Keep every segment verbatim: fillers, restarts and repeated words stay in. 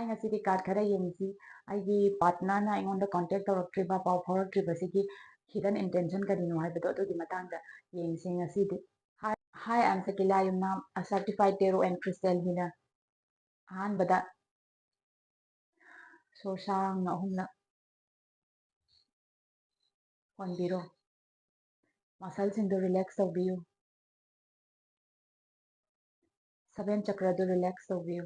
ꯉꯁꯤꯗꯤ ꯀꯥꯔꯠ ꯈꯔ ꯌꯦꯡꯁꯤ꯫ ꯑꯩꯒꯤ ꯄꯥꯔꯠꯅꯔꯅ ꯑꯩꯉꯣꯟꯗ ꯀꯣꯟꯇꯦꯛ ꯇꯧꯔꯛꯇ꯭ꯔꯤꯕ, ꯄꯥꯎ ꯐꯥꯎꯔꯛꯇ꯭ꯔꯤꯕꯁꯤꯒꯤ ꯍꯤꯗꯟ ꯏꯟꯇꯦꯟꯁꯟ ꯀꯔꯤꯅꯣ ꯍꯥꯏꯕꯗꯣ, ꯑꯗꯨꯒꯤ ꯃꯇꯥꯡꯗ ꯌꯦꯡꯁꯤ ꯉꯁꯤꯗꯤ꯫ Hi, hi, I am Sakila Yumnam, a certified tarot and crystal healer. ꯑꯍꯥꯟꯕꯗ ꯁꯣꯔ ꯁꯥꯡꯅ ꯑꯍꯨꯝꯂꯛ ꯍꯣꯟꯕꯤꯔꯣ꯫ ꯃꯁꯜꯁꯤꯡꯗꯨ ꯔꯤꯂꯦꯛꯁ ꯇꯧꯕꯤꯌꯨ꯫ ꯁꯚꯦꯟ ꯆꯀ꯭ꯔꯗꯨ ꯔꯤꯂꯦꯛꯁ ꯇꯧꯕꯤꯌꯨ꯫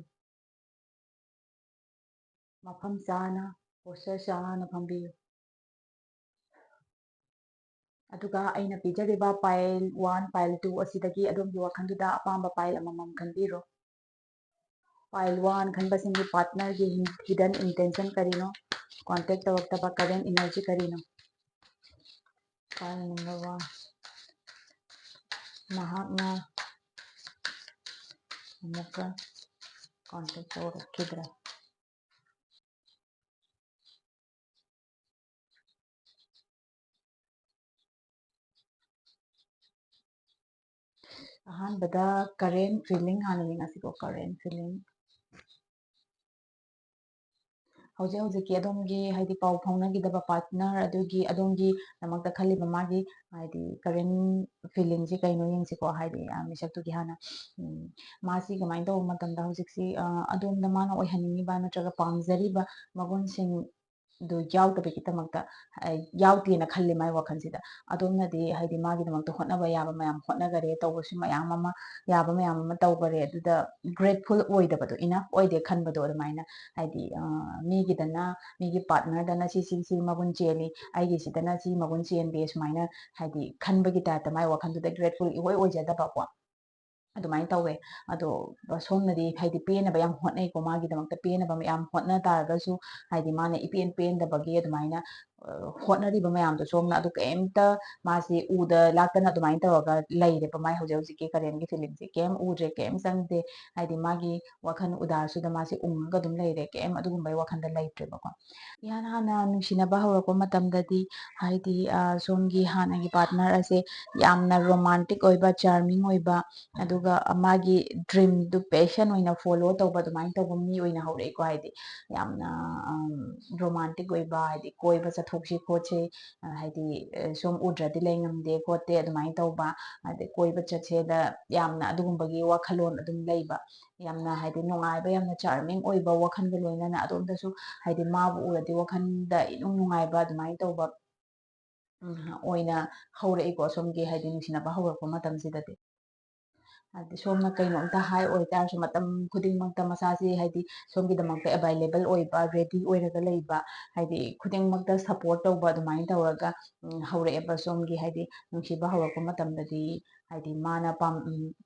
ꯃꯐꯝ ꯆꯥꯅ, ꯄꯣꯁꯆꯔ ꯆꯥꯅ ꯐꯝꯕꯤꯌꯨ꯫ ꯑꯗꯨꯒ ꯑꯩꯅ ꯄꯤꯖꯔꯤꯕ ꯄꯥꯏꯜ ꯋꯥꯟ, ꯄꯥꯏꯜ ꯇꯨ ꯑꯁꯤꯗꯒꯤ ꯑꯗꯣꯝꯒꯤ ꯋꯥꯈꯜꯗꯨꯗ ꯑꯄꯥꯝꯕ ꯄꯥꯏꯜ ꯑꯃꯃꯝ ꯈꯟꯕꯤꯔꯣ꯫ ꯄꯥꯏꯜ ꯋꯥꯟ ꯈꯟꯕꯁꯤꯡꯒꯤ ꯄꯥꯔꯠꯅꯔꯒꯤ ꯍꯤꯗꯟ ꯏꯟꯇꯦꯟꯁꯟ ꯀꯔꯤꯅꯣ? ꯀꯣꯟꯇꯦꯛ ꯇꯧꯔꯛꯇꯕ ꯀꯔꯦꯟ ꯏꯅꯔꯖꯤ ꯀꯔꯤꯅꯣ? ꯄꯥꯏꯜ ꯅꯝꯕꯔ ꯋꯥꯟ, ꯃꯍꯥꯛꯅ ꯑꯃꯨꯛꯀ ꯀꯣꯟꯇꯦꯛ ꯇꯧꯔꯛꯈꯤꯗ꯭ꯔꯥ? ꯑꯍꯥꯟꯕꯗ ꯀꯔꯦꯟ ꯐꯤꯂꯤꯡ ꯍꯥꯟꯅ ꯌꯦꯡꯉꯁꯤꯀꯣ꯫ ꯀꯔꯦꯟ ꯐꯤꯂꯤꯡ ꯍꯧꯖꯤꯛ ꯍꯧꯖꯤꯛꯀꯤ ꯑꯗꯣꯝꯒꯤ, ꯍꯥꯏꯗꯤ, ꯄꯥꯎ ꯐꯥꯎꯅꯈꯤꯗꯕ ꯄꯥꯔꯠꯅꯔ ꯑꯗꯨꯒꯤ, ꯑꯗꯣꯝꯒꯤꯗꯃꯛꯇ ꯈꯜꯂꯤꯕ ꯃꯥꯒꯤ, ꯍꯥꯏꯗꯤ, ꯀꯔꯦꯟ ꯐꯤꯂꯤꯡꯁꯤ ꯀꯩꯅꯣ ꯌꯦꯡꯁꯤꯀꯣ꯫ ꯍꯥꯏꯗꯤ, ꯑ, ꯃꯤꯁꯛꯇꯨꯒꯤ ꯍꯥꯟꯅ, ꯎꯝ, ꯃꯥꯁꯤ ꯀꯃꯥꯏꯅ ꯇꯧꯕ ꯃꯇꯝꯗ ꯍꯧꯖꯤꯛꯁꯤ, ꯑ, ꯑꯗꯣꯝꯗ ꯃꯥꯅ ꯑꯣꯏꯍꯟꯅꯤꯡꯉꯤꯕ ꯅꯠꯇ꯭ꯔꯒ ꯄꯥꯝꯖꯔꯤꯕ ꯃꯒꯨꯟꯁꯤꯡꯗꯨ ꯌꯥꯎꯗꯕꯒꯤꯗꯃꯛꯇ, ꯑ, ꯌꯥꯎꯗꯦꯅ ꯈꯜꯂꯤ ꯃꯥꯏ ꯋꯥꯈꯜꯁꯤꯗ꯫ ꯑꯗꯣꯝꯅꯗꯤ, ꯍꯥꯏꯗꯤ, ꯃꯥꯒꯤꯗꯃꯛꯇ ꯍꯣꯠꯅꯕ ꯌꯥꯕ ꯃꯌꯥꯝ ꯍꯣꯠꯅꯈꯔꯦ, ꯇꯧꯕꯁꯨ ꯃꯌꯥꯝ ꯑꯃ, ꯌꯥꯕ ꯃꯌꯥꯝ ꯑꯃ ꯇꯧꯈꯔꯦ꯫ ꯑꯗꯨꯗ ꯒ꯭ꯔꯦꯠꯐꯨꯜ ꯑꯣꯏꯗꯕꯗꯣ, ꯏꯅꯐ ꯑꯣꯏꯗꯦ ꯈꯟꯕꯗꯣ, ꯑꯗꯨꯃꯥꯏꯅ, ꯍꯥꯏꯗꯤ, ꯑ, ꯃꯤꯒꯤꯗꯅ, ꯃꯤꯒꯤ ꯄꯥꯔꯠꯅꯔꯗꯅ ꯁꯤ, ꯁꯤ, ꯁꯤ ꯃꯒꯨꯟ ꯆꯦꯜꯂꯤ, ꯑꯩꯒꯤꯁꯤꯗꯅ ꯁꯤ ꯃꯒꯨꯟ ꯆꯦꯟꯗꯦ, ꯁꯨꯃꯥꯏꯅ, ꯍꯥꯏꯗꯤ, ꯈꯟꯕꯒꯤ ꯇꯥꯏꯞꯇ ꯃꯥꯏ ꯋꯥꯈꯜꯗꯨꯗ ꯒ꯭ꯔꯦꯠꯐꯨꯜ ꯏꯑꯣꯏ ꯑꯣꯏꯖꯗꯕꯀꯣ꯫ ꯑꯗꯨꯃꯥꯏꯅ ꯇꯧꯋꯦ꯫ ꯑꯗꯣ ꯁꯣꯝꯅꯗꯤ, ꯍꯥꯏꯗꯤ, ꯄꯦꯟꯅꯕ ꯌꯥꯝ ꯍꯣꯠꯅꯩꯀꯣ, ꯃꯥꯒꯤꯗꯃꯛꯇ ꯄꯦꯟꯅꯕ ꯃꯌꯥꯝ ꯍꯣꯠꯅ ꯇꯥꯔꯒꯁꯨ, ꯍꯥꯏꯗꯤ, ꯃꯥꯅ ꯏꯄꯦꯟ ꯄꯦꯟꯗꯕꯒꯤ ꯑꯗꯨꯃꯥꯏꯅ ꯍꯣꯠꯅꯔꯤꯕ ꯃꯌꯥꯝꯗꯣ ꯁꯣꯝꯅ ꯑꯗꯨ ꯀꯩꯝꯇ ꯃꯥꯁꯤ ꯎꯗ ꯂꯥꯛꯇꯅ ꯑꯗꯨꯃꯥꯏꯅ ꯇꯧꯔꯒ ꯂꯩꯔꯦꯕ꯫ ꯃꯥꯏ ꯍꯧꯖꯤꯛ ꯍꯧꯖꯤꯛꯀꯤ ꯀꯔꯦꯟꯒꯤ ꯐꯤꯂꯝꯁꯦ ꯀꯩꯝ ꯎꯗ꯭ꯔꯦ, ꯀꯩꯝ ꯆꯪꯗꯦ꯫ ꯍꯥꯏꯗꯤ ꯃꯥꯒꯤ ꯋꯥꯈꯜ ꯎꯗꯥꯁꯤꯗ ꯃꯥꯁꯦ ꯎꯪꯉꯒ ꯑꯗꯨꯝ ꯂꯩꯔꯦ, ꯀꯩꯝ ꯑꯗꯨꯒꯨꯝꯕꯒꯤ ꯋꯥꯈꯜꯗ ꯂꯩꯇ꯭ꯔꯦꯕꯀꯣ꯫ ꯏꯍꯥꯟ ꯍꯥꯟꯅ ꯅꯨꯡꯁꯤꯅꯕ ꯍꯧꯔꯛꯄ ꯃꯇꯝꯗꯗꯤ ꯍꯥꯏꯗꯤ ꯁꯣꯝꯒꯤ ꯍꯥꯟꯅꯒꯤ ꯄꯥꯔꯠꯅꯔ ꯑꯁꯦ ꯌꯥꯝꯅ ꯔꯣꯃꯥꯟꯇꯤꯛ ꯑꯣꯏꯕ, ꯆꯥꯔꯃꯤꯡ ꯑꯣꯏꯕ, ꯑꯗꯨꯒ ꯃꯥꯒꯤ ꯗ꯭ꯔꯤꯝꯗꯨ ꯄꯦꯁꯟ ꯑꯣꯏꯅ ꯐꯣꯂꯣ ꯇꯧꯕ ꯑꯗꯨꯃꯥꯏꯅ ꯇꯧꯕ ꯃꯤ ꯑꯣꯏꯅ ꯍꯧꯔꯛꯏꯀꯣ꯫ ꯍꯥꯏꯗꯤ ꯌꯥꯝꯅ ꯔꯣꯃꯥꯟꯇꯤꯛ ꯑꯣꯏꯕ, ꯍꯥꯏꯗꯤ ꯀꯣꯏꯕ ꯆꯠꯊꯣꯛꯁꯤ ꯈꯣꯠꯁꯤ, ꯍꯥꯏꯗꯤ ꯁꯨꯝ ꯎꯗ꯭ꯔꯗꯤ ꯂꯩ ꯉꯝꯗꯦ ꯈꯣꯠꯇꯦ ꯑꯗꯨꯃꯥꯏꯅ ꯇꯧꯕ, ꯑꯗꯩ ꯀꯣꯏꯕ ꯆꯠꯁꯦꯗ ꯌꯥꯝꯅ ꯑꯗꯨꯒꯨꯝꯕꯒꯤ ꯋꯥꯈꯜꯂꯣꯟ ꯑꯗꯨꯝ ꯂꯩꯕ, ꯌꯥꯝꯅ ꯍꯥꯏꯗꯤ ꯅꯨꯡꯉꯥꯏꯕ, ꯌꯥꯝꯅ ꯆꯥꯔꯃꯤꯡ ꯑꯣꯏꯕ ꯋꯥꯈꯜꯒ ꯂꯣꯏꯅꯅ ꯑꯗꯣꯝꯗꯁꯨ ꯍꯥꯏꯗꯤ ꯃꯥꯕꯨ ꯎꯔꯗꯤ ꯋꯥꯈꯜꯗ ꯏꯅꯨꯡ ꯅꯨꯡꯉꯥꯏꯕ ꯑꯗꯨꯃꯥꯏꯅ ꯇꯧꯕ ꯑꯣꯏꯅ ꯍꯧꯔꯛꯏꯀꯣ꯫ ꯁꯣꯝꯒꯤ ꯍꯥꯏꯗꯤ ꯅꯨꯡꯁꯤꯅꯕ ꯍꯧꯔꯛꯄ ꯃꯇꯝꯁꯤꯗꯗꯤ꯫ ꯍꯥꯏꯗꯤ ꯁꯣꯝꯅ ꯀꯩꯅꯣꯝꯇ ꯍꯥꯏ ꯑꯣꯏꯇꯥꯔꯁꯨ ꯃꯇꯝ ꯈꯨꯗꯤꯡꯃꯛꯇ ꯃꯁꯥꯁꯤ ꯍꯥꯏꯗꯤ ꯁꯣꯝꯒꯤꯗꯃꯛꯇ ꯑꯦꯕꯥꯏꯂꯦꯕꯜ ꯑꯣꯏꯕ, ꯔꯦꯗꯤ ꯑꯣꯏꯔꯒ ꯂꯩꯕ, ꯍꯥꯏꯗꯤ ꯈꯨꯗꯤꯡꯃꯛꯇ ꯁꯞꯄꯣꯔꯠ ꯇꯧꯕ ꯑꯗꯨꯃꯥꯏꯅ ꯇꯧꯔꯒ ꯍꯧꯔꯛꯑꯦꯕ꯫ ꯁꯣꯝꯒꯤ ꯍꯥꯏꯗꯤ ꯅꯨꯡꯁꯤꯕ ꯍꯧꯔꯛꯄ ꯃꯇꯝꯗꯗꯤ ꯍꯥꯏꯗꯤ ꯃꯥꯅ ꯄꯥꯝ-,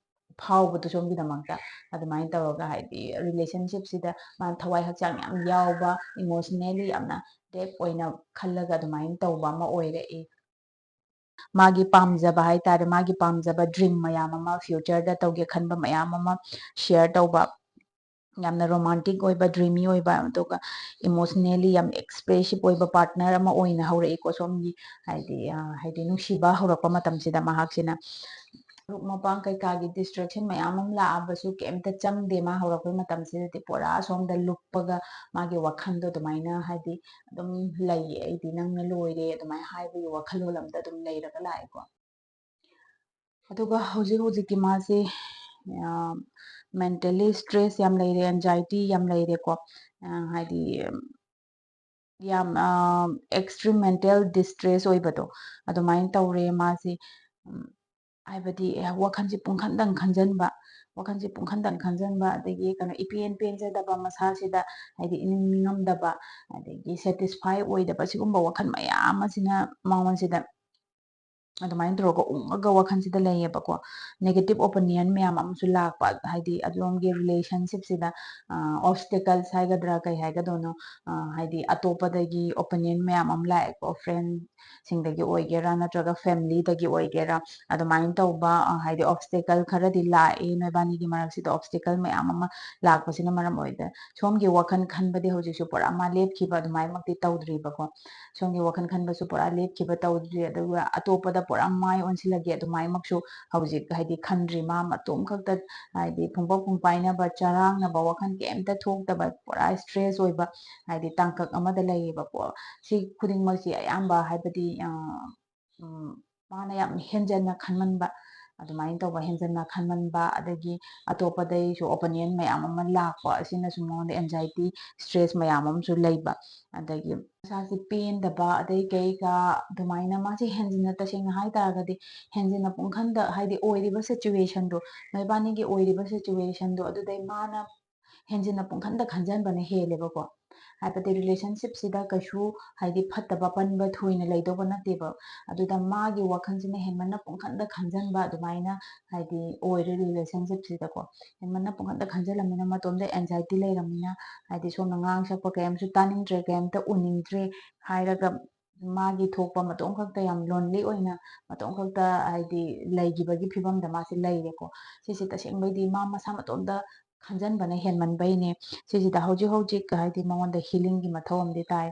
ꯐꯥꯎꯕꯗꯣ ꯁꯣꯝꯒꯤꯗꯃꯛꯇ ꯑꯗꯨꯃꯥꯏꯅ ꯇꯧꯔꯒ ꯍꯥꯏꯗꯤ ꯔꯤꯂꯦꯁꯟꯁꯤꯞꯁꯤꯗ ꯃꯥꯅ ꯊꯋꯥꯏ ꯍꯛꯆꯥꯡ ꯌꯥꯝ ꯌꯥꯎꯕ, ꯏꯃꯣꯁꯅꯦꯜꯂꯤ ꯌꯥꯝꯅ ꯗꯦꯞ ꯑꯣꯏꯅ ꯈꯜꯂꯒ ꯑꯗꯨꯃꯥꯏꯅ ꯇꯧꯕ ꯑꯃ ꯑꯣꯏꯔꯛꯏ꯫ ꯃꯥꯒꯤ ꯄꯥꯝꯖꯕ ꯍꯥꯏꯇꯥꯔꯦ, ꯃꯥꯒꯤ ꯄꯥꯝꯖꯕ ꯗ꯭ꯔꯤꯝ ꯃꯌꯥꯝ ꯑꯃ, ꯐ꯭ꯌꯨꯆꯔꯗ ꯇꯧꯒꯦ ꯈꯟꯕ ꯃꯌꯥꯝ ꯑꯃ ꯁꯤꯌꯔ ꯇꯧꯕ, ꯌꯥꯝꯅ ꯔꯣꯃꯥꯟꯇꯤꯛ ꯑꯣꯏꯕ, ꯗ꯭ꯔꯤꯃꯤ ꯑꯣꯏꯕ, ꯑꯗꯨꯒ ꯏꯃꯣꯁꯅꯦꯜꯂꯤ ꯌꯥꯝ ꯑꯦꯛꯁꯄ꯭ꯔꯦꯁꯤꯞ ꯑꯣꯏꯕ ꯄꯥꯔꯠꯅꯔ ꯑꯃ ꯑꯣꯏꯅ ꯍꯧꯔꯛꯏꯀꯣ ꯁꯣꯝꯒꯤ, ꯍꯥꯏꯗꯤ, ꯑ, ꯍꯥꯏꯗꯤ ꯅꯨꯡꯁꯤꯕ ꯍꯧꯔꯛꯄ ꯃꯇꯝꯁꯤꯗ ꯃꯍꯥꯛꯁꯤꯅ꯫ ꯃꯔꯨꯞ ꯃꯄꯥꯡ ꯀꯩꯀꯥꯒꯤ ꯗꯤꯁꯇ꯭ꯔꯦꯛꯁꯟ ꯃꯌꯥꯝ ꯑꯃ ꯂꯥꯛꯑꯕꯁꯨ ꯀꯩꯝꯇ ꯆꯪꯗꯦ ꯃꯥ ꯍꯧꯔꯛꯄꯩ ꯃꯇꯝꯁꯤꯗꯗꯤ꯫ ꯄꯨꯔꯥ ꯁꯣꯝꯗ ꯂꯨꯞꯄꯒ ꯃꯥꯒꯤ ꯋꯥꯈꯜꯗꯣ ꯑꯗꯨꯃꯥꯏꯅ ꯍꯥꯏꯗꯤ ꯑꯗꯨꯝ ꯂꯩꯌꯦ, "ꯑꯩꯗꯤ ꯅꯪꯅ ꯂꯣꯏꯔꯦ" ꯑꯗꯨꯃꯥꯏꯅ ꯍꯥꯏꯕꯒꯤ ꯋꯥꯈꯜꯂꯣꯟ ꯑꯝꯗ ꯑꯗꯨꯝ ꯂꯩꯔꯒ ꯂꯥꯛꯑꯦꯀꯣ꯫ ꯑꯗꯨꯒ ꯍꯧꯖꯤꯛ ꯍꯧꯖꯤꯛꯀꯤ ꯃꯥꯁꯦ, ꯑ, ꯃꯦꯟꯇꯦꯜꯂꯤ ꯁ꯭ꯇ꯭ꯔꯦꯁ ꯌꯥꯝ ꯂꯩꯔꯦ, ꯑꯦꯟꯖꯥꯏꯇꯤ ꯌꯥꯝ ꯂꯩꯔꯦꯀꯣ꯫ ꯑ, ꯍꯥꯏꯗꯤ, ꯌꯥꯝ, ꯑ, ꯑꯦꯛꯁꯇ꯭ꯔꯤꯝ ꯃꯦꯟꯇꯦꯜ ꯗꯤꯁꯇ꯭ꯔꯦꯁ ꯑꯣꯏꯕꯗꯣ ꯑꯗꯨꯃꯥꯏꯅ ꯇꯧꯔꯦ ꯃꯥꯁꯦ꯫ ꯎꯝ, ꯍꯥꯏꯕꯗꯤ, ꯑꯦ, ꯋꯥꯈꯜꯁꯦ ꯄꯨꯡꯈꯟꯗꯪ ꯈꯟꯖꯟꯕ, ꯋꯥꯈꯜꯁꯦ ꯄꯨꯡꯈꯟꯗꯪ ꯈꯟꯖꯟꯕ, ꯑꯗꯒꯤ ꯀꯩꯅꯣ, ꯏꯄꯦꯟ ꯄꯦꯟꯖꯗꯕ ꯃꯁꯥꯁꯤꯗ, ꯍꯥꯏꯗꯤ ꯏꯅꯤꯡ ꯅꯤꯡꯉꯝꯗꯕ, ꯑꯗꯒꯤ ꯁꯦꯇꯤꯁꯐꯥꯏ ꯑꯣꯏꯗꯕ, ꯁꯤꯒꯨꯝꯕ ꯋꯥꯈꯜ ꯃꯌꯥꯝ ꯑꯁꯤꯅ ꯃꯉꯣꯟꯁꯤꯗ ꯑꯗꯨꯃꯥꯏꯅ ꯇꯧꯔꯒ ꯎꯪꯉꯒ ꯋꯥꯈꯜꯁꯤꯗ ꯂꯩꯌꯦꯕꯀꯣ꯫ ꯅꯦꯒꯦꯇꯤꯞ ꯑꯣꯄꯤꯅꯤꯌꯟ ꯃꯌꯥꯝ ꯑꯃꯁꯨ ꯂꯥꯛꯄ, ꯍꯥꯏꯗꯤ ꯑꯗꯣꯝꯒꯤ ꯔꯤꯂꯦꯁꯟꯁꯤꯞꯁꯤꯗ ꯑꯣꯞꯁꯇꯤꯀꯜꯁ ꯍꯥꯏꯒꯗ꯭ꯔꯥ, ꯀꯩ ꯍꯥꯏꯒꯗꯣꯏꯅꯣ, ꯍꯥꯏꯗꯤ ꯑꯇꯣꯞꯄꯗꯒꯤ ꯑꯣꯄꯤꯅꯤꯌꯟ ꯃꯌꯥꯝ ꯑꯃ ꯂꯥꯛꯑꯦꯀꯣ, ꯐ꯭ꯔꯦꯟꯁꯤꯡꯗꯒꯤ ꯑꯣꯏꯒꯦꯔꯥ ꯅꯠꯇ꯭ꯔꯒ ꯐꯦꯃꯤꯂꯤꯗꯒꯤ ꯑꯣꯏꯒꯦꯔꯥ, ꯑꯗꯨꯃꯥꯏꯅ ꯇꯧꯕ, ꯍꯥꯏꯗꯤ ꯑꯣꯞꯁꯇꯤꯀꯜ ꯈꯔꯗꯤ ꯂꯥꯛꯑꯦ ꯅꯣꯏꯕꯥꯅꯤꯒꯤ ꯃꯔꯛꯁꯤꯗ꯫ ꯑꯣꯞꯁꯇꯤꯀꯜ ꯃꯌꯥꯝ ꯑꯃ ꯂꯥꯛꯄꯁꯤꯅ ꯃꯔꯝ ꯑꯣꯏꯗꯅ ꯁꯣꯝꯒꯤ ꯋꯥꯈꯜ ꯈꯟꯕꯗꯤ ꯍꯧꯖꯤꯛꯁꯨ ꯄꯨꯔꯥ ꯃꯥ ꯂꯦꯞꯈꯤꯕ ꯑꯗꯨꯃꯥꯏꯃꯛꯇꯤ ꯇꯧꯗ꯭ꯔꯤꯕꯀꯣ꯫ ꯁꯣꯝꯒꯤ ꯋꯥꯈꯜ ꯈꯟꯕꯁꯨ ꯄꯨꯔꯥ ꯂꯦꯞꯈꯤꯕ ꯇꯧꯗ꯭ꯔꯤ, ꯑꯗꯨꯒ ꯑꯇꯣꯞꯄꯗ ꯄꯨꯔꯥ ꯃꯥꯏ ꯑꯣꯟꯁꯤꯜꯂꯒꯦ ꯑꯗꯨꯃꯥꯏꯃꯛꯁꯨ ꯍꯧꯖꯤꯛ ꯍꯥꯏꯗꯤ ꯈꯟꯗ꯭ꯔꯤ꯫ ꯃꯥ ꯃꯇꯣꯝ ꯈꯛꯇ ꯍꯥꯏꯗꯤ ꯐꯨꯡꯕ ꯐꯨꯡꯄꯥꯏꯅꯕ, ꯆꯔꯥꯡꯅꯕ, ꯋꯥꯈꯜ ꯀꯩꯝꯇ ꯊꯣꯛꯇꯕ, ꯄꯨꯔꯥ ꯁ꯭ꯇ꯭ꯔꯦꯁ ꯑꯣꯏꯕ ꯍꯥꯏꯗꯤ ꯇꯥꯡꯀꯛ ꯑꯃꯗ ꯂꯩꯌꯦꯕꯀꯣ꯫ ꯁꯤ ꯈꯨꯗꯤꯡꯃꯛꯁꯤ ꯑꯌꯥꯝꯕ ꯍꯥꯏꯕꯗꯤ, ꯑ, ꯎꯝ, ꯃꯥꯅ ꯌꯥꯝ ꯍꯦꯟꯖꯟꯅ ꯈꯟꯃꯟꯕ, ꯑꯗꯨꯃꯥꯏꯅ ꯇꯧꯕ ꯍꯦꯟꯖꯟꯅ ꯈꯟꯃꯟꯕ, ꯑꯗꯒꯤ ꯑꯇꯣꯞꯄꯗꯩꯁꯨ ꯑꯣꯄꯤꯅꯤꯌꯟ ꯃꯌꯥꯝ ꯑꯃ ꯂꯥꯛꯄ ꯑꯁꯤꯅꯁꯨ ꯃꯉꯣꯟꯗ ꯑꯦꯟꯖꯥꯏꯇꯤ, ꯁ꯭ꯇ꯭ꯔꯦꯁ ꯃꯌꯥꯝ ꯑꯃꯁꯨ ꯂꯩꯕ, ꯑꯗꯒꯤ ꯃꯁꯥꯁꯦ ꯄꯦꯟꯗꯕ, ꯑꯗꯩ ꯀꯩꯀꯥ ꯑꯗꯨꯃꯥꯏꯅ ꯃꯥꯁꯦ ꯍꯦꯟꯖꯤꯟꯅ, ꯇꯁꯦꯡꯅ ꯍꯥꯏ ꯇꯥꯔꯒꯗꯤ ꯍꯦꯟꯖꯤꯟꯅ ꯄꯨꯡꯈꯟꯗ, ꯍꯥꯏꯗꯤ ꯑꯣꯏꯔꯤꯕ ꯁꯤꯆꯨꯋꯦꯁꯟꯗꯣ, ꯅꯣꯏꯕꯥꯅꯤꯒꯤ ꯑꯣꯏꯔꯤꯕ ꯁꯤꯆꯨꯋꯦꯁꯟꯗꯣ ꯑꯗꯨꯗꯩ ꯃꯥꯅ ꯍꯦꯟꯖꯤꯟꯅ ꯄꯨꯡꯈꯟꯗ ꯈꯟꯖꯟꯕꯅ ꯍꯦꯜꯂꯦꯕꯀꯣ꯫ ꯍꯥꯏꯕꯗꯤ ꯔꯤꯂꯦꯁꯟꯁꯤꯞꯁꯤꯗ ꯀꯩꯁꯨ ꯍꯥꯏꯗꯤ ꯐꯠꯇꯕ ꯑꯄꯟꯕ ꯊꯣꯏꯅ ꯂꯩꯗꯧꯕ ꯅꯠꯇꯦꯕ꯫ ꯑꯗꯨꯗ ꯃꯥꯒꯤ ꯋꯥꯈꯜꯁꯤꯅ ꯍꯦꯟꯃꯟꯅ ꯄꯨꯡꯈꯟꯗ ꯈꯟꯖꯟꯕ ꯑꯗꯨꯃꯥꯏꯅ ꯍꯥꯏꯗꯤ ꯑꯣꯏꯔꯦ ꯔꯤꯂꯦꯁꯟꯁꯤꯞꯁꯤꯗꯀꯣ꯫ ꯍꯦꯟꯃꯟꯅ ꯄꯨꯡꯈꯟꯗ ꯈꯟꯖꯜꯂꯝꯅꯤꯅ ꯃꯇꯣꯝꯗ ꯑꯦꯟꯖꯥꯏꯇꯤ ꯂꯩꯔꯝꯅꯤꯅ ꯍꯥꯏꯗꯤ ꯁꯣꯝꯅ ꯉꯥꯡ ꯁꯛꯄ ꯀꯩꯝꯁꯨ ꯇꯥꯅꯤꯡꯗ꯭ꯔꯦ, ꯀꯩꯝꯇ ꯎꯅꯤꯡꯗ꯭ꯔꯦ ꯍꯥꯏꯔꯒ ꯃꯥꯒꯤ ꯊꯣꯛꯄ ꯃꯇꯣꯝ ꯈꯛꯇ ꯌꯥꯝ ꯂꯣꯟꯂꯤ ꯑꯣꯏꯅ ꯃꯇꯣꯝ ꯈꯛꯇ ꯍꯥꯏꯗꯤ ꯂꯩꯈꯤꯕꯒꯤ ꯐꯤꯕꯝꯗ ꯃꯥꯁꯦ ꯂꯩꯔꯦꯀꯣ꯫ ꯁꯤꯁꯦ ꯇꯁꯦꯡꯕꯩꯗꯤ ꯃꯥ ꯃꯁꯥ ꯃꯇꯣꯝꯇ ꯈꯟꯖꯟꯕꯅ ꯍꯦꯟꯃꯟꯕꯩꯅꯦ꯫ ꯁꯤꯁꯤꯗ ꯍꯧꯖꯤꯛ ꯍꯧꯖꯤꯛ ꯍꯥꯏꯗꯤ ꯃꯉꯣꯟꯗ ꯍꯤꯂꯤꯡꯒꯤ ꯃꯊꯧ ꯑꯃꯗꯤ ꯇꯥꯏ꯫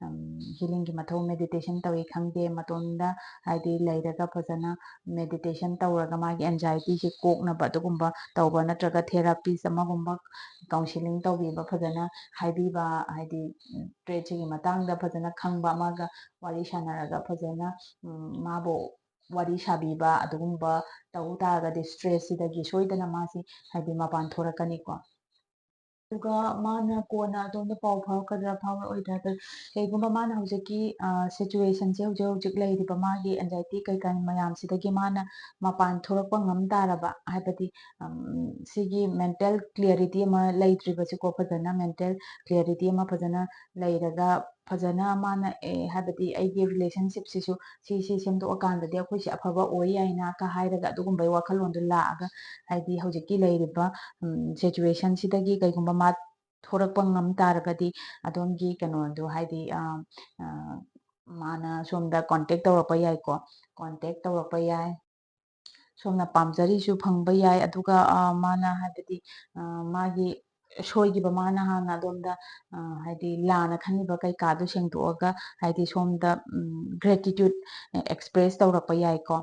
ꯎꯝ, ꯍꯤꯂꯤꯡꯒꯤ ꯃꯊꯧ, ꯃꯦꯗꯤꯇꯦꯁꯟ ꯇꯧꯏ ꯈꯪꯗꯦ, ꯃꯇꯣꯝꯗ ꯍꯥꯏꯗꯤ ꯂꯩꯔꯒ ꯐꯖꯅ ꯃꯦꯗꯤꯇꯦꯁꯟ ꯇꯧꯔꯒ ꯃꯥꯒꯤ ꯑꯦꯟꯖꯥꯏꯇꯤꯁꯦ ꯀꯣꯛꯅꯕ ꯑꯗꯨꯒꯨꯝꯕ ꯇꯧꯕ, ꯅꯠꯇ꯭ꯔꯒ ꯊꯦꯔꯥꯄꯤꯁ ꯑꯃꯒꯨꯝꯕ ꯀꯥꯎꯟꯁꯤꯂꯤꯡ ꯇꯧꯕꯤꯕ, ꯐꯖꯅ ꯍꯥꯏꯕꯤꯕ, ꯍꯥꯏꯗꯤ ꯇ꯭ꯔꯦꯠꯁꯤꯒꯤ ꯃꯇꯥꯡꯗ ꯐꯖꯅ ꯈꯪꯕ ꯑꯃꯒ ꯋꯥꯔꯤ ꯁꯥꯟꯅꯔꯒ ꯐꯖꯅ, ꯎꯝ, ꯃꯥꯕꯨ ꯋꯥꯔꯤ ꯁꯥꯕꯤꯕ ꯑꯗꯨꯒꯨꯝꯕ ꯇꯧ ꯇꯥꯔꯒꯗꯤ ꯁ꯭ꯇ꯭ꯔꯦꯁꯁꯤꯗꯒꯤ ꯁꯣꯏꯗꯅ ꯃꯥꯁꯤ ꯍꯥꯏꯗꯤ ꯃꯄꯥꯟ ꯊꯣꯔꯛꯀꯅꯤꯀꯣ꯫ ꯑꯗꯨꯒ ꯃꯥꯅ ꯀꯣꯟꯅ ꯑꯗꯣꯝꯗ ꯄꯥꯎ ꯐꯥꯎꯔꯛꯀꯗ꯭ꯔꯥ ꯐꯥꯎꯔꯛꯑꯣꯏꯗ꯭ꯔꯥ, ꯀꯩꯒꯨꯝꯕ ꯃꯥꯅ ꯍꯧꯖꯤꯛꯀꯤ, ꯑ, ꯁꯤꯆꯨꯋꯦꯁꯟꯁꯦ, ꯍꯧꯖꯤꯛ ꯍꯧꯖꯤꯛ ꯂꯩꯔꯤꯕ ꯃꯥꯒꯤ ꯑꯦꯟꯖꯥꯏꯇꯤ ꯀꯩꯀꯥ ꯃꯌꯥꯝꯁꯤꯗꯒꯤ ꯃꯥꯅ ꯃꯄꯥꯟ ꯊꯣꯔꯛꯄ ꯉꯝ ꯇꯥꯔꯕ, ꯍꯥꯏꯕꯗꯤ, ꯎꯝ, ꯁꯤꯒꯤ ꯃꯦꯟꯇꯦꯜ ꯀ꯭ꯂꯤꯌꯥꯔꯤꯇꯤ ꯑꯃ ꯂꯩꯇ꯭ꯔꯤꯕꯁꯤꯀꯣ, ꯐꯖꯅ ꯃꯦꯟꯇꯦꯜ ꯀ꯭ꯂꯤꯌꯥꯔꯤꯇꯤ ꯑꯃ ꯐꯖꯅ ꯂꯩꯔꯒ ꯐꯖꯅ ꯃꯥꯅ, ꯑꯦ, ꯍꯥꯏꯕꯗꯤ ꯑꯩꯒꯤ relationship ꯁꯤꯁꯨ ꯁꯤ, ꯁꯤ ꯁꯦꯝꯗꯣꯛꯑꯀꯥꯟꯗꯗꯤ ꯑꯩꯈꯣꯏꯁꯦ ꯑꯐꯕ ꯑꯣꯏ ꯌꯥꯏꯅ ꯀ ꯍꯥꯏꯔꯒ ꯑꯗꯨꯒꯨꯝꯕꯒꯤ ꯋꯥꯈꯜꯂꯣꯟꯗꯣ ꯂꯥꯛꯑꯒ, ꯍꯥꯏꯗꯤ ꯍꯧꯖꯤꯛꯀꯤ ꯂꯩꯔꯤꯕ, ꯎꯝ, situation ꯁꯤꯗꯒꯤ ꯀꯩꯒꯨꯝꯕ ꯃꯥ ꯊꯣꯔꯛꯄ ꯉꯝ ꯇꯥꯔꯒꯗꯤ ꯑꯗꯣꯝꯒꯤ ꯀꯩꯅꯣꯗꯣ, ꯍꯥꯏꯗꯤ, ꯑ, ꯑ, ꯃꯥꯅ ꯁꯣꯝꯗ contact ꯇꯧꯔꯛꯄ ꯌꯥꯏꯀꯣ, contact ꯇꯧꯔꯛꯄ ꯌꯥꯏ꯫ ꯁꯣꯝꯅ ꯄꯥꯝꯖꯔꯤꯁꯨ ꯐꯪꯕ ꯌꯥꯏ꯫ ꯑꯗꯨꯒ, ꯑ, ꯃꯥꯅ ꯍꯥꯏꯕꯗꯤ, ꯑ, ꯃꯥꯒꯤ ꯁꯣꯏꯈꯤꯕ, ꯃꯥꯅ ꯍꯥꯟꯅ ꯑꯗꯣꯝꯗ, ꯑ, ꯍꯥꯏꯗꯤ ꯂꯥꯟꯅ ꯈꯟꯈꯤꯕ ꯀꯩꯀꯥꯗꯣ ꯁꯦꯡꯗꯣꯛꯑꯒ, ꯍꯥꯏꯗꯤ ꯁꯣꯝꯗ, ꯎꯝ, gratitude express ꯇꯧꯔꯛꯄ ꯌꯥꯏꯀꯣ꯫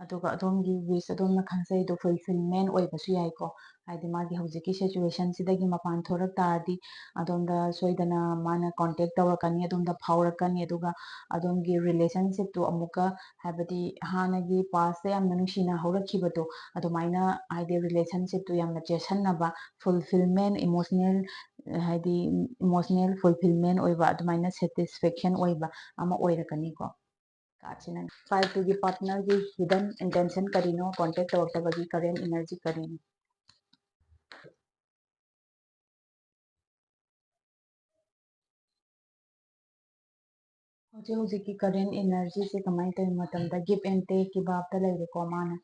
ꯑꯗꯨꯒ ꯑꯗꯣꯝꯒꯤ wish, ꯑꯗꯣꯝꯅ ꯈꯟꯖꯩꯗꯣ fulfillment ꯑꯣꯏꯕꯁꯨ ꯌꯥꯏꯀꯣ꯫ ꯍꯥꯏꯗꯤ ꯃꯥꯒꯤ ꯍꯧꯖꯤꯛꯀꯤ situation ꯁꯤꯗꯒꯤ ꯃꯄꯥꯟ ꯊꯣꯔꯛ ꯇꯥꯔꯗꯤ ꯑꯗꯣꯝꯗ ꯁꯣꯏꯗꯅ ꯃꯥꯅ contact ꯇꯧꯔꯛꯀꯅꯤ, ꯑꯗꯣꯝꯗ ꯐꯥꯎꯔꯛꯀꯅꯤ꯫ ꯑꯗꯨꯒ ꯑꯗꯣꯝꯒꯤ relationship ꯇꯨ ꯑꯃꯨꯛꯀ, ꯍꯥꯏꯕꯗꯤ ꯍꯥꯟꯅꯒꯤ past ꯇ ꯌꯥꯝꯅ ꯅꯨꯡꯁꯤꯅ ꯍꯧꯔꯛꯈꯤꯕꯗꯣ, ꯑꯗꯨꯃꯥꯏꯅ, ꯍꯥꯏꯗꯤ relationship ꯇꯨ ꯌꯥꯝꯅ ꯆꯦꯠꯁꯟꯅꯕ, fulfillment, emotional, ꯍꯥꯏꯗꯤ emotional fulfillment ꯑꯣꯏꯕ, ꯑꯗꯨꯃꯥꯏꯅ satisfaction ꯑꯣꯏꯕ ꯑꯃ ꯑꯣꯏꯔꯛꯀꯅꯤꯀꯣ꯫ Card ꯁꯤꯅ pile two ꯒꯤ partner ꯒꯤ hidden intention ꯀꯔꯤꯅꯣ, contact ꯇꯧꯔꯛꯇꯕꯒꯤ current energy ꯀꯔꯤꯅꯣ? ꯍꯧꯖꯤꯛ ꯍꯧꯖꯤꯛꯀꯤ current energy ꯁꯦ ꯀꯃꯥꯏꯅ ꯇꯧꯏ ꯃꯇꯝꯗ, give and take ꯀꯤ ꯚꯥꯕꯇ ꯂꯩꯔꯦꯀꯣ꯫ ꯃꯥꯅ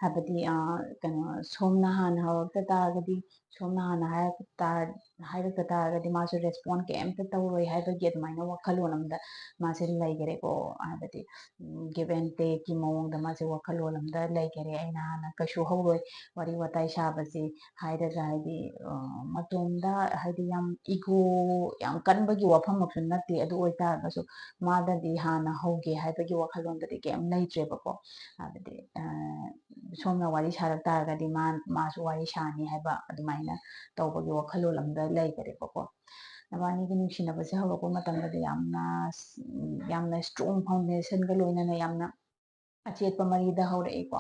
ꯍꯥꯏꯕꯗꯤ, ꯑ, ꯀꯩꯅꯣ, ꯁꯣꯝꯅ ꯍꯥꯟꯅ ꯍꯧꯔꯛꯇ ꯇꯥꯔꯒꯗꯤ, ꯁꯣꯝꯅ ꯍꯥꯟꯅ ꯍꯥꯏꯔꯛ ꯇꯥꯔ-, ꯍꯥꯏꯔꯛꯇ ꯇꯥꯔꯒꯗꯤ ꯃꯥꯁꯨ respond ꯀꯩꯝꯇ ꯇꯧꯔꯣꯏ ꯍꯥꯏꯕꯒꯤ ꯑꯗꯨꯃꯥꯏꯅ ꯋꯥꯈꯜꯂꯣꯟ ꯑꯃꯗ ꯃꯥꯁꯦ ꯂꯩꯈꯔꯦꯀꯣ꯫ ꯍꯥꯏꯕꯗꯤ, ꯎꯝ, give and take ꯀꯤ ꯃꯑꯣꯡꯗ ꯃꯥꯁꯦ ꯋꯥꯈꯜꯂꯣꯟ ꯑꯃꯗ ꯂꯩꯈꯔꯦ꯫ "ꯑꯩꯅ ꯍꯥꯟꯅ ꯀꯩꯁꯨ ꯍꯧꯔꯣꯏ ꯋꯥꯔꯤ ꯋꯥꯇꯥꯏ ꯁꯥꯕꯁꯤ" ꯍꯥꯏꯔꯒ, ꯍꯥꯏꯗꯤ, ꯑ, ꯃꯇꯣꯝꯗ, ꯍꯥꯏꯗꯤ ꯌꯥꯝ ego ꯌꯥꯝ ꯀꯟꯕꯒꯤ ꯋꯥꯐꯝꯃꯛꯁꯨ ꯅꯠꯇꯦ꯫ ꯑꯗꯨ ꯑꯣꯏꯇꯥꯔꯒꯁꯨ ꯃꯥꯗꯗꯤ ꯍꯥꯟꯅ ꯍꯧꯒꯦ ꯍꯥꯏꯕꯒꯤ ꯋꯥꯈꯜꯂꯣꯟꯗꯗꯤ ꯀꯩꯝ ꯂꯩꯇ꯭ꯔꯦꯕꯀꯣ꯫ ꯍꯥꯏꯕꯗꯤ, ꯑ, ꯁꯣꯝꯅ ꯋꯥꯔꯤ ꯁꯥꯔꯛ ꯇꯥꯔꯒꯗꯤ ꯃꯥ, ꯃꯥꯁꯨ ꯋꯥꯔꯤ ꯁꯥꯅꯤ ꯍꯥꯏꯕ ꯑꯗꯨꯃꯥꯏꯅ ꯇꯧꯕꯒꯤ ꯋꯥꯈꯜꯂꯣꯟ ꯑꯃꯗ ꯂꯩꯈꯔꯦꯕꯀꯣ꯫ ꯅꯕꯥꯅꯤꯒꯤ ꯅꯨꯡꯁꯤꯅꯕꯁꯦ ꯍꯧꯔꯛꯄ ꯃꯇꯝꯗꯗꯤ ꯌꯥꯝꯅ, ꯌꯥꯝꯅ strong foundation ꯒ ꯂꯣꯏꯅꯅ ꯌꯥꯝꯅ ꯑꯆꯦꯠꯄ ꯃꯔꯤꯗ ꯍꯧꯔꯛꯏꯀꯣ꯫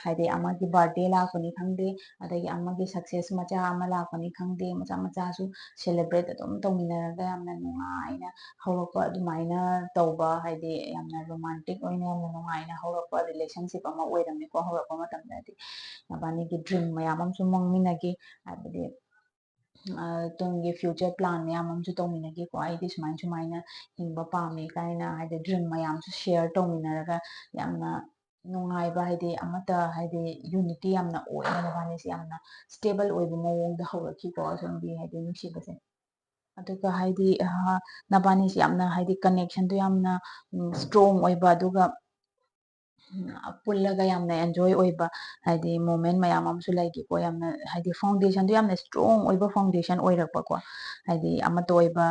ꯍꯥꯏꯗꯤ ꯑꯃꯒꯤ birthday ꯂꯥꯛꯄꯅꯤ ꯈꯪꯗꯦ, ꯑꯗꯒꯤ ꯑꯃꯒꯤ success ꯃꯆꯥ ꯑꯃ ꯂꯥꯛꯄꯅꯤ ꯈꯪꯗꯦ, ꯃꯆꯥ ꯃꯆꯥꯁꯨ celebrate ꯑꯗꯨꯝ ꯇꯧꯃꯤꯟꯅꯔꯒ ꯌꯥꯝꯅ ꯅꯨꯡꯉꯥꯏꯅ ꯍꯧꯔꯛꯄ, ꯑꯗꯨꯃꯥꯏꯅ ꯇꯧꯕ, ꯍꯥꯏꯗꯤ ꯌꯥꯝꯅ romantic ꯑꯣꯏꯅ ꯌꯥꯝꯅ ꯅꯨꯡꯉꯥꯏꯅ ꯍꯧꯔꯛꯄ relationship ꯑꯃ ꯑꯣꯏꯔꯝꯃꯤꯀꯣ꯫ ꯍꯧꯔꯛꯄ ꯃꯇꯝꯗꯗꯤ ꯅꯕꯥꯅꯤꯒꯤ dream ꯃꯌꯥꯝ ꯑꯃꯁꯨ ꯃꯪꯃꯤꯟꯅꯈꯤ, ꯍꯥꯏꯕꯗꯤ ꯇꯨꯡꯒꯤ future plan ꯃꯌꯥꯝ ꯑꯃꯁꯨ ꯇꯧꯃꯤꯟꯅꯈꯤꯀꯣ꯫ ꯑꯩꯗꯤ ꯁꯨꯃꯥꯏ ꯁꯨꯃꯥꯏꯅ ꯍꯤꯡꯕ ꯄꯥꯝꯃꯤ ꯀꯥꯏꯅ ꯍꯥꯏꯗꯤ dream ꯃꯌꯥꯝꯁꯨ share ꯇꯧꯃꯤꯟꯅꯔꯒ ꯌꯥꯝꯅ ꯅꯨꯡꯉꯥꯏꯕ, ꯍꯥꯏꯗꯤ ꯑꯃꯠꯇ ꯍꯥꯏꯗꯤ unity ꯌꯥꯝꯅ ꯑꯣꯏꯅ ꯃꯕꯥꯅꯤꯁꯦ ꯌꯥꯝꯅ stable ꯑꯣꯏꯕ ꯃꯑꯣꯡꯗ ꯍꯧꯔꯛꯈꯤꯀꯣ ꯑꯁꯣꯝꯒꯤ ꯍꯥꯏꯗꯤ ꯅꯨꯡꯁꯤꯕꯁꯦ꯫ ꯑꯗꯨꯒ ꯍꯥꯏꯗꯤ ꯅꯕꯥꯅꯤꯁꯦ ꯌꯥꯝꯅ ꯍꯥꯏꯗꯤ connectionꯗꯣ ꯌꯥꯝꯅ strong ꯑꯣꯏꯕ, ꯑꯗꯨꯒ ꯄꯨꯜꯂꯒ ꯌꯥꯝꯅ enjoy ꯑꯣꯏꯕ ꯍꯥꯏꯗꯤ moment ꯃꯌꯥꯝ ꯑꯃꯁꯨ ꯂꯩꯈꯤꯀꯣ꯫ ꯌꯥꯝꯅ ꯍꯥꯏꯗꯤ foundationꯗꯣ ꯌꯥꯝꯅ strong ꯑꯣꯏꯕ foundation ꯑꯣꯏꯔꯛꯄꯀꯣ꯫ ꯍꯥꯏꯗꯤ ꯑꯃꯠꯇ ꯑꯣꯏꯕ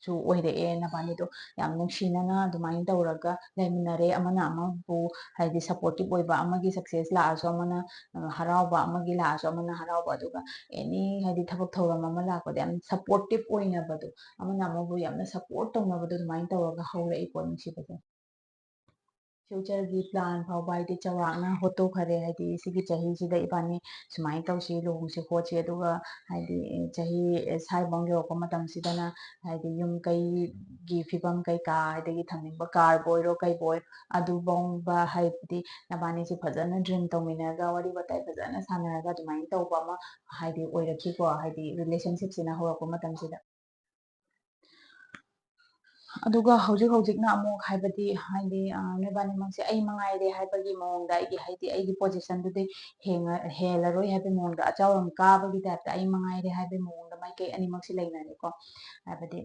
ꯁꯨ ꯑꯣꯏꯔꯛꯑꯦ꯫ ꯅꯕꯥꯅꯤꯗꯣ ꯌꯥꯝ ꯅꯨꯡꯁꯤꯅꯅ ꯑꯗꯨꯃꯥꯏꯅ ꯇꯧꯔꯒ ꯂꯩꯃꯤꯟꯅꯔꯦ꯫ ꯑꯃꯅ ꯑꯃꯕꯨ ꯍꯥꯏꯗꯤ supportive ꯑꯣꯏꯕ, ꯑꯃꯒꯤ success ꯂꯥꯛꯑꯁꯨ ꯑꯃꯅ ꯍꯔꯥꯎꯕ, ꯑꯃꯒꯤ ꯂꯥꯛꯑꯁꯨ ꯑꯃꯅ ꯍꯔꯥꯎꯕ, ꯑꯗꯨꯒ any ꯍꯥꯏꯗꯤ ꯊꯕꯛ ꯊꯧꯔꯝ ꯑꯃ ꯂꯥꯛꯄꯗ ꯌꯥꯝ supportive ꯑꯣꯏꯅꯕꯗꯣ, ꯑꯃꯅ ꯑꯃꯕꯨ ꯌꯥꯝꯅ support ꯇꯧꯅꯕꯗꯣ ꯑꯗꯨꯃꯥꯏꯅ ꯇꯧꯔꯒ ꯍꯧꯔꯛꯏꯀꯣ ꯅꯨꯡꯁꯤꯕꯁꯦ꯫ Futureꯒꯤ plan ꯐꯥꯎꯕ ꯍꯥꯏꯗꯤ ꯆꯥꯎꯔꯥꯛꯅ ꯍꯣꯠꯇꯣꯛꯈꯔꯦ꯫ ꯍꯥꯏꯗꯤ ꯁꯤꯒꯤ ꯆꯍꯤꯁꯤꯗ ꯏꯕꯥꯅꯤ ꯁꯨꯃꯥꯏꯅ ꯇꯧꯁꯤ, ꯂꯨꯍꯣꯡꯁꯤ ꯈꯣꯠꯁꯤ, ꯑꯗꯨꯒ ꯍꯥꯏꯗꯤ ꯆꯍꯤ ꯁ꯭ꯋꯥꯏꯐꯥꯎ ꯌꯧꯔꯛꯄ ꯃꯇꯝꯁꯤꯗꯅ ꯍꯥꯏꯗꯤ ꯌꯨꯝ ꯀꯩꯒꯤ ꯐꯤꯕꯝ ꯀꯩꯀꯥ, ꯑꯗꯒꯤ ꯊꯝꯅꯤꯡꯕ carꯕꯨ ꯑꯣꯏꯔꯣ ꯀꯩꯕꯨ ꯑꯣꯏꯔꯣ, ꯑꯗꯨꯐꯥꯎꯕ ꯍꯥꯏꯕꯗꯤ ꯅꯕꯥꯅꯤꯁꯦ ꯐꯖꯅ dream ꯇꯧꯃꯤꯟꯅꯔꯒ ꯋꯥꯔꯤ ꯋꯥꯇꯥꯏ ꯐꯖꯅ ꯁꯥꯟꯅꯔꯒ ꯑꯗꯨꯃꯥꯏꯅ ꯇꯧꯕ ꯑꯃ ꯍꯥꯏꯗꯤ ꯑꯣꯏꯔꯛꯈꯤꯀꯣ꯫ ꯍꯥꯏꯗꯤ relationshipꯁꯤꯅ ꯍꯧꯔꯛꯄ ꯃꯇꯝꯁꯤꯗ꯫ ꯑꯗꯨꯒ ꯍꯧꯖꯤꯛ ꯍꯧꯖꯤꯛꯅ ꯑꯃꯨꯛ ꯍꯥꯏꯕꯗꯤ, ꯍꯥꯏꯗꯤ, ꯑ, ꯅꯣꯏꯕꯥꯅꯤꯃꯛꯁꯦ ꯑꯩ ꯃꯉꯥꯏꯔꯦ ꯍꯥꯏꯕꯒꯤ ꯃꯑꯣꯡꯗ, ꯑꯩꯒꯤ, ꯍꯥꯏꯗꯤ, ꯑꯩꯒꯤ positionꯗꯨꯗꯤ ꯍꯦꯡꯉ-, ꯍꯦꯜꯂꯔꯣꯏ ꯍꯥꯏꯕꯒꯤ ꯃꯑꯣꯡꯗ, ꯑꯆꯥꯎꯔꯝ ꯀꯥꯕꯒꯤ typeꯇ ꯑꯩ ꯃꯉꯥꯏꯔꯦ ꯍꯥꯏꯕꯒꯤ ꯃꯑꯣꯡꯗ ꯃꯥꯏꯀꯩ ꯑꯅꯤꯃꯛꯁꯦ ꯂꯩꯅꯔꯦꯀꯣ꯫ ꯍꯥꯏꯕꯗꯤ,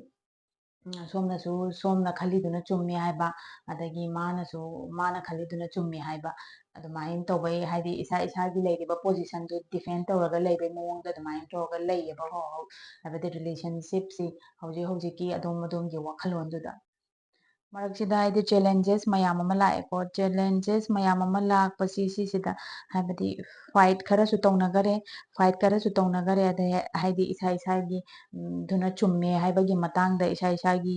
ꯎꯝ, ꯁꯣꯝꯅꯁꯨ, ꯁꯣꯝꯅ ꯈꯜꯂꯤꯗꯨꯅ ꯆꯨꯝꯃꯤ ꯍꯥꯏꯕ, ꯑꯗꯒꯤ ꯃꯥꯅꯁꯨ, ꯃꯥꯅ ꯈꯜꯂꯤꯗꯨꯅ ꯆꯨꯝꯃꯤ ꯍꯥꯏꯕ, ꯑꯗꯨꯃꯥꯏꯅ ꯇꯧꯕꯩ, ꯍꯥꯏꯗꯤ, ꯏꯁꯥ ꯏꯁꯥꯒꯤ ꯂꯩꯔꯤꯕ positionꯗꯨ defend ꯇꯧꯔꯒ ꯂꯩꯕꯩ ꯃꯑꯣꯡꯗ ꯑꯗꯨꯃꯥꯏꯅ ꯇꯧꯔꯒ ꯂꯩꯌꯦꯕꯀꯣ꯫ ꯍꯥꯏꯕꯗꯤ, relationshipꯁꯤ ꯍꯧꯖꯤꯛ ꯍꯧꯖꯤꯛꯀꯤ ꯑꯗꯣꯝ ꯑꯗꯣꯝꯒꯤ ꯋꯥꯈꯜꯂꯣꯟꯗꯨꯗ꯫ ꯃꯔꯛꯁꯤꯗ ꯍꯥꯏꯗꯤ challenges ꯃꯌꯥꯝ ꯑꯃ ꯂꯥꯛꯑꯦꯀꯣ꯫ Challenges ꯃꯌꯥꯝ ꯑꯃ ꯂꯥꯛꯄꯁꯤ ꯁꯤꯁꯤꯗ ꯍꯥꯏꯕꯗꯤ fight ꯈꯔꯁꯨ ꯇꯧꯅꯈꯔꯦ, fight ꯈꯔꯁꯨ ꯇꯧꯅꯈꯔꯦ꯫ ꯑꯗꯩ ꯍꯥꯏꯗꯤ ꯏꯁꯥ ꯏꯁꯥꯒꯤ, ꯎꯝ, ꯗꯨꯅ ꯆꯨꯝꯃꯦ ꯍꯥꯏꯕꯒꯤ ꯃꯇꯥꯡꯗ ꯏꯁꯥ ꯏꯁꯥꯒꯤ,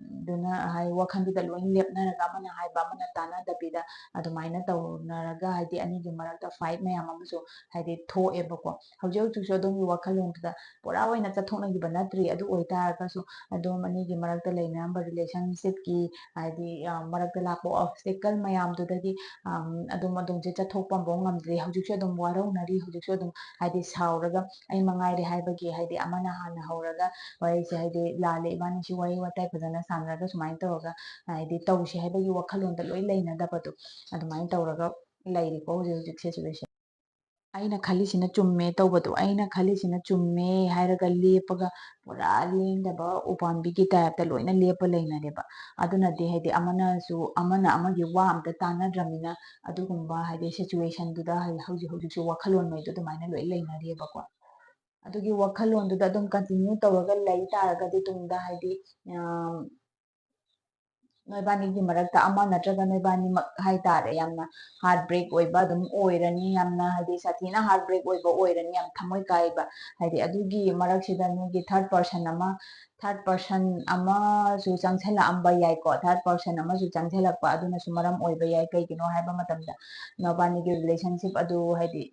ꯎꯝ, ꯑꯗꯨꯅ ꯍꯥꯏ ꯋꯥꯈꯜꯗꯨꯗ ꯂꯣꯏ ꯂꯦꯞꯅꯔꯒ ꯑꯃꯅ ꯍꯥꯏꯕ ꯑꯃꯅ ꯇꯥꯟꯅꯗꯕꯤꯗ ꯑꯗꯨꯃꯥꯏꯅ ꯇꯧꯅꯔꯒ ꯍꯥꯏꯗꯤ ꯑꯅꯤꯒꯤ ꯃꯔꯛꯇ fight ꯃꯌꯥꯝ ꯑꯃꯁꯨ ꯍꯥꯏꯗꯤ ꯊꯣꯛꯑꯦꯕꯀꯣ꯫ ꯍꯧꯖꯤꯛ ꯍꯧꯖꯤꯛꯁꯨ ꯑꯗꯣꯝꯒꯤ ꯋꯥꯈꯜꯂꯣꯟꯗꯨꯗ ꯄꯨꯔꯥ ꯑꯣꯏꯅ ꯆꯠꯊꯣꯛꯅꯈꯤꯕ ꯅꯠꯇ꯭ꯔꯤ꯫ ꯑꯗꯨ ꯑꯣꯏꯇꯥꯔꯒꯁꯨ ꯑꯗꯣꯝ ꯑꯅꯤꯒꯤ ꯃꯔꯛꯇ ꯂꯩꯅꯔꯝꯕ relationshipꯀꯤ ꯍꯥꯏꯗꯤ, ꯑ, ꯃꯔꯛꯇ ꯂꯥꯛꯄ obstacle ꯃꯌꯥꯝꯗꯨꯗꯒꯤ, ꯑꯝ, ꯑꯗꯨꯝ ꯑꯗꯨꯝꯁꯦ ꯆꯠꯊꯣꯛꯄ ꯑꯃꯐꯥꯎ ꯉꯝꯗ꯭ꯔꯤ꯫ ꯍꯧꯖꯤꯛꯁꯨ ꯑꯗꯨꯝ ꯋꯥꯔꯧꯅꯔꯤ꯫ ꯍꯧꯖꯤꯛꯁꯨ ꯑꯗꯨꯝ ꯍꯥꯏꯗꯤ ꯁꯥꯎꯔꯒ ꯑꯩ ꯃꯉꯥꯏꯔꯦ ꯍꯥꯏꯕꯒꯤ ꯍꯥꯏꯗꯤ ꯑꯃꯅ ꯍꯥꯟꯅ ꯍꯧꯔꯒ ꯋꯥꯔꯤꯁꯦ ꯍꯥꯏꯗꯤ ꯂꯥꯜꯂꯦ, ꯏꯕꯥꯅꯤꯁꯤ ꯋꯥꯔꯤ ꯋꯥꯇꯥꯏ ꯐꯖꯅ ꯁꯥꯟꯅꯔꯒ ꯁꯨꯃꯥꯏꯅ ꯇꯧꯔꯒ ꯍꯥꯏꯗꯤ ꯇꯧꯁꯦ ꯍꯥꯏꯕꯒꯤ ꯋꯥꯈꯜꯂꯣꯟꯗ ꯂꯣꯏ ꯂꯩꯅꯗꯕꯗꯣ ꯑꯗꯨꯃꯥꯏꯅ ꯇꯧꯔꯒ ꯂꯩꯔꯤꯀꯣ ꯍꯧꯖꯤꯛ ꯍꯧꯖꯤꯛ situation꯫ ꯑꯩꯅ ꯈꯜꯂꯤꯁꯤꯅ ꯆꯨꯝꯃꯦ ꯇꯧꯕꯗꯣ, ꯑꯩꯅ ꯈꯜꯂꯤꯁꯤꯅ ꯆꯨꯝꯃꯦ ꯍꯥꯏꯔꯒ ꯂꯦꯞꯄꯒ ꯄꯨꯔꯥ ꯂꯦꯡꯗꯕ ꯎꯄꯥꯝꯕꯤꯒꯤ typeꯇ ꯂꯣꯏꯅ ꯂꯦꯞꯄ ꯂꯩꯅꯔꯦꯕ꯫ ꯑꯗꯨꯅꯗꯤ ꯍꯥꯏꯗꯤ ꯑꯃꯅꯁꯨ, ꯑꯃꯅ ꯑꯃꯒꯤ ꯋꯥ ꯑꯝꯇ ꯇꯥꯟꯅꯗ꯭ꯔꯃꯤꯅ ꯑꯗꯨꯒꯨꯝꯕ ꯍꯥꯏꯗꯤ situationꯗꯨꯗ ꯍꯥꯏ-, ꯍꯧꯖꯤꯛ ꯍꯧꯖꯤꯛꯁꯨ ꯋꯥꯈꯜꯂꯣꯟꯉꯩꯗꯣ ꯑꯗꯨꯃꯥꯏꯅ ꯂꯣꯏ ꯂꯩꯅꯔꯤꯑꯕꯀꯣ꯫ ꯑꯗꯨꯒꯤ ꯋꯥꯈꯜꯂꯣꯟꯗꯨꯗ ꯑꯗꯨꯝ continue ꯇꯧꯔꯒ ꯂꯩ ꯇꯥꯔꯒꯗꯤ ꯇꯨꯡꯗ ꯍꯥꯏꯗꯤ, ꯑꯝ, ꯅꯣꯏꯕꯥꯅꯤꯒꯤ ꯃꯔꯛꯇ ꯑꯃ ꯅꯠꯇ꯭ꯔꯒ ꯅꯣꯏꯕꯥꯅꯤꯃꯛ ꯍꯥꯏꯇꯥꯔꯦ, ꯌꯥꯝꯅ heartbreak ꯑꯣꯏꯕ ꯑꯗꯨꯝ ꯑꯣꯏꯔꯅꯤ, ꯌꯥꯝꯅ ꯍꯥꯏꯗꯤ ꯁꯥꯊꯤꯅ heartbreak ꯑꯣꯏꯕ ꯑꯣꯏꯔꯅꯤ, ꯌꯥꯝ ꯊꯃꯣꯏ ꯀꯥꯏꯕ꯫ ꯍꯥꯏꯗꯤ ꯑꯗꯨꯒꯤ ꯃꯔꯛꯁꯤꯗ ꯅꯣꯏꯒꯤ third person ꯑꯃ, third person ꯑꯃꯁꯨ ꯆꯪꯁꯤꯜꯂꯛꯑꯝꯕ ꯌꯥꯏꯀꯣ꯫ Third person ꯑꯃꯁꯨ ꯆꯪꯁꯤꯜꯂꯛꯄ ꯑꯗꯨꯅꯁꯨ ꯃꯔꯝ ꯑꯣꯏꯕ ꯌꯥꯏ꯫ ꯀꯩꯒꯤꯅꯣ ꯍꯥꯏꯕ ꯃꯇꯝꯗ ꯅꯣꯏꯕꯥꯅꯤꯒꯤ relationship ꯑꯗꯨ ꯍꯥꯏꯗꯤ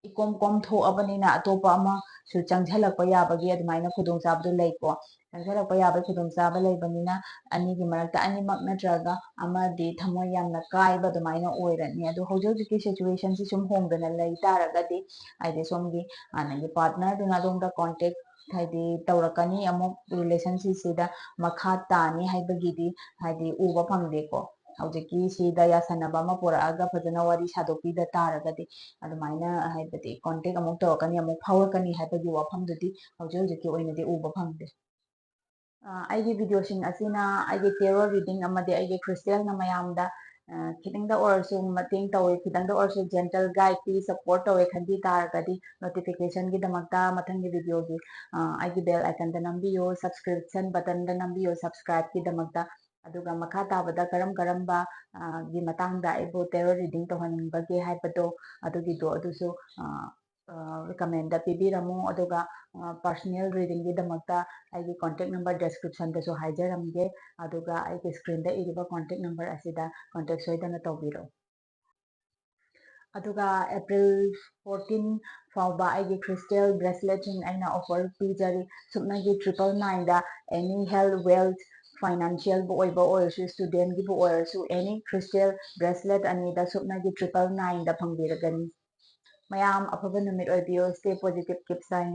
ꯏꯀꯣꯝ ꯀꯣꯝ ꯊꯣꯛꯑꯕꯅꯤꯅ ꯑꯇꯣꯞꯄ ꯑꯃꯁꯨ ꯆꯪꯁꯤꯜꯂꯛꯄ ꯌꯥꯕꯒꯤ ꯑꯗꯨꯃꯥꯏꯅ ꯈꯨꯗꯣꯡꯆꯥꯕꯗꯣ ꯂꯩꯀꯣ꯫ ꯆꯪꯁꯤꯜꯂꯛꯄ ꯌꯥꯕꯒꯤ ꯈꯨꯗꯣꯡꯆꯥꯕ ꯂꯩꯕꯅꯤꯅ ꯑꯅꯤꯒꯤ ꯃꯔꯛꯇ ꯑꯅꯤꯃꯛ ꯅꯠꯇ꯭ꯔꯒ ꯑꯃꯗꯤ ꯊꯃꯣꯏ ꯌꯥꯝꯅ ꯀꯥꯏꯕ ꯑꯗꯨꯃꯥꯏꯅ ꯑꯣꯏꯔꯅꯤ꯫ ꯑꯗꯣ ꯍꯧꯖꯤꯛ ꯍꯧꯖꯤꯛꯀꯤ situationꯁꯤ ꯁꯨꯝ ꯍꯣꯡꯗꯅ ꯂꯩ ꯇꯥꯔꯒꯗꯤ ꯍꯥꯏꯗꯤ ꯁꯣꯝꯒꯤ ꯍꯥꯟꯅꯒꯤ partnerꯗꯨꯅ ꯑꯗꯣꯝꯗ contact ꯍꯥꯏꯗꯤ ꯇꯧꯔꯛꯀꯅꯤ, ꯑꯃꯨꯛ relationshipꯁꯤꯗ ꯃꯈꯥ ꯇꯥꯅꯤ ꯍꯥꯏꯕꯒꯤꯗꯤ ꯍꯥꯏꯗꯤ ꯎꯕ ꯐꯪꯗꯦꯀꯣ꯫ ꯍꯧꯖꯤꯛꯀꯤ ꯁꯤꯗ ꯌꯥꯁꯟꯅꯕ ꯑꯃ ꯄꯨꯔꯛꯑꯒ ꯐꯖꯅ ꯋꯥꯔꯤ ꯁꯥꯗꯣꯛꯄꯤꯗ ꯇꯥꯔꯒꯗꯤ ꯑꯗꯨꯃꯥꯏꯅ ꯍꯥꯏꯕꯗꯤ contact ꯑꯃꯨꯛ ꯇꯧꯔꯛꯀꯅꯤ, ꯑꯃꯨꯛ ꯐꯥꯎꯔꯛꯀꯅꯤ ꯍꯥꯏꯕꯒꯤ ꯋꯥꯐꯝꯗꯨꯗꯤ ꯍꯧꯖꯤꯛ ꯍꯧꯖꯤꯛꯀꯤ ꯑꯣꯏꯅꯗꯤ ꯎꯕ ꯐꯪꯗꯦ꯫ ꯑ, ꯑꯩꯒꯤ videoꯁꯤꯡ ꯑꯁꯤꯅ ꯑꯩꯒꯤ tarot reading ꯑꯃꯗꯤ ꯑꯩꯒꯤ crystalꯅ ꯃꯌꯥꯝꯗ, ꯑ, ꯈꯤꯇꯪꯗ ꯑꯣꯏꯔꯁꯨ ꯃꯇꯦꯡ ꯇꯧꯋꯦ, ꯈꯤꯇꯪꯗ ꯑꯣꯏꯔꯁꯨ gentle guide ꯄꯤ, support ꯇꯧꯋꯦ ꯈꯟꯕꯤ ꯇꯥꯔꯒꯗꯤ notificationꯒꯤꯗꯃꯛꯇ, ꯃꯊꯪꯒꯤ videoꯒꯤ, ꯑ, ꯑꯩꯒꯤ bell iconꯗ ꯅꯝꯕꯤꯌꯨ, subscription buttonꯗ ꯅꯝꯕꯤꯌꯨ subscribeꯀꯤꯗꯃꯛꯇ꯫ ꯑꯗꯨꯒ ꯃꯈꯥ ꯇꯥꯕꯗ ꯀꯔꯝ ꯀꯔꯝꯕ, ꯑ, ꯒꯤ ꯃꯇꯥꯡꯗ ꯑꯩꯕꯨ tarot reading ꯇꯧꯍꯟꯅꯤꯡꯕꯒꯦ ꯍꯥꯏꯕꯗꯣ ꯑꯗꯨꯒꯤꯗꯣ ꯑꯗꯨꯁꯨ, ꯑ, ꯔꯤꯀꯃꯦꯟꯗ ꯄꯤꯕꯤꯔꯝꯃꯨ꯫ ꯑꯗꯨꯒ ꯄꯔꯁꯅꯦꯜ ꯔꯤꯗꯤꯡꯒꯤꯗꯃꯛꯇ ꯑꯩꯒꯤ ꯀꯣꯟꯇꯦꯛ ꯅꯝꯕꯔ ꯗꯦꯁꯀ꯭ꯔꯤꯞꯁꯟꯗꯁꯨ ꯍꯥꯏꯖꯔꯝꯒꯦ꯫ ꯑꯗꯨꯒ ꯑꯩꯒꯤ ꯁ꯭ꯀ꯭ꯔꯤꯟꯗ ꯏꯔꯤꯕ ꯀꯣꯟꯇꯦꯛ ꯅꯝꯕꯔ ꯑꯁꯤꯗ ꯀꯣꯟꯇꯦꯛ ꯁꯣꯏꯗꯅ ꯇꯧꯕꯤꯔꯛꯎ꯫ ꯑꯗꯨꯒ ꯑꯦꯄ꯭ꯔꯤꯜ ꯐꯣꯔꯇꯤꯟ ꯐꯥꯎꯕ ꯑꯩꯒꯤ ꯈ꯭ꯔꯤꯁꯇꯦꯜ ꯕ꯭ꯔꯦꯁꯂꯦꯠꯁꯤꯡ ꯑꯩꯅ ꯑꯣꯐꯔ ꯄꯤꯖꯔꯤ꯫ ꯁꯨꯞꯅꯒꯤ ꯇ꯭ꯔꯤꯄꯜ ꯅꯥꯏꯟꯗ ꯑꯦꯅꯤ ꯍꯦꯜꯊ, ꯋꯦꯜꯊ, ꯐꯥꯏꯅꯥꯟꯁꯤꯌꯦꯜꯕꯨ ꯑꯣꯏꯕ ꯑꯣꯏꯔꯁꯨ, ꯁ꯭ꯇꯨꯗꯦꯟꯒꯤꯕꯨ ꯑꯣꯏꯔꯁꯨ, ꯑꯦꯅꯤ ꯈ꯭ꯔꯤꯁꯇꯦꯜ ꯕ꯭ꯔꯦꯁꯂꯦꯠ ꯑꯅꯤꯗ ꯁꯨꯞꯅꯒꯤ ꯇ꯭ꯔꯤꯄꯜ ꯅꯥꯏꯟꯗ ꯐꯪꯕꯤꯔꯒꯅꯤ꯫ ꯃꯌꯥꯝ ꯑꯐꯕ ꯅꯨꯃꯤꯠ ꯑꯣꯏꯕꯤꯌꯨ꯫ Stay positive, keep shining.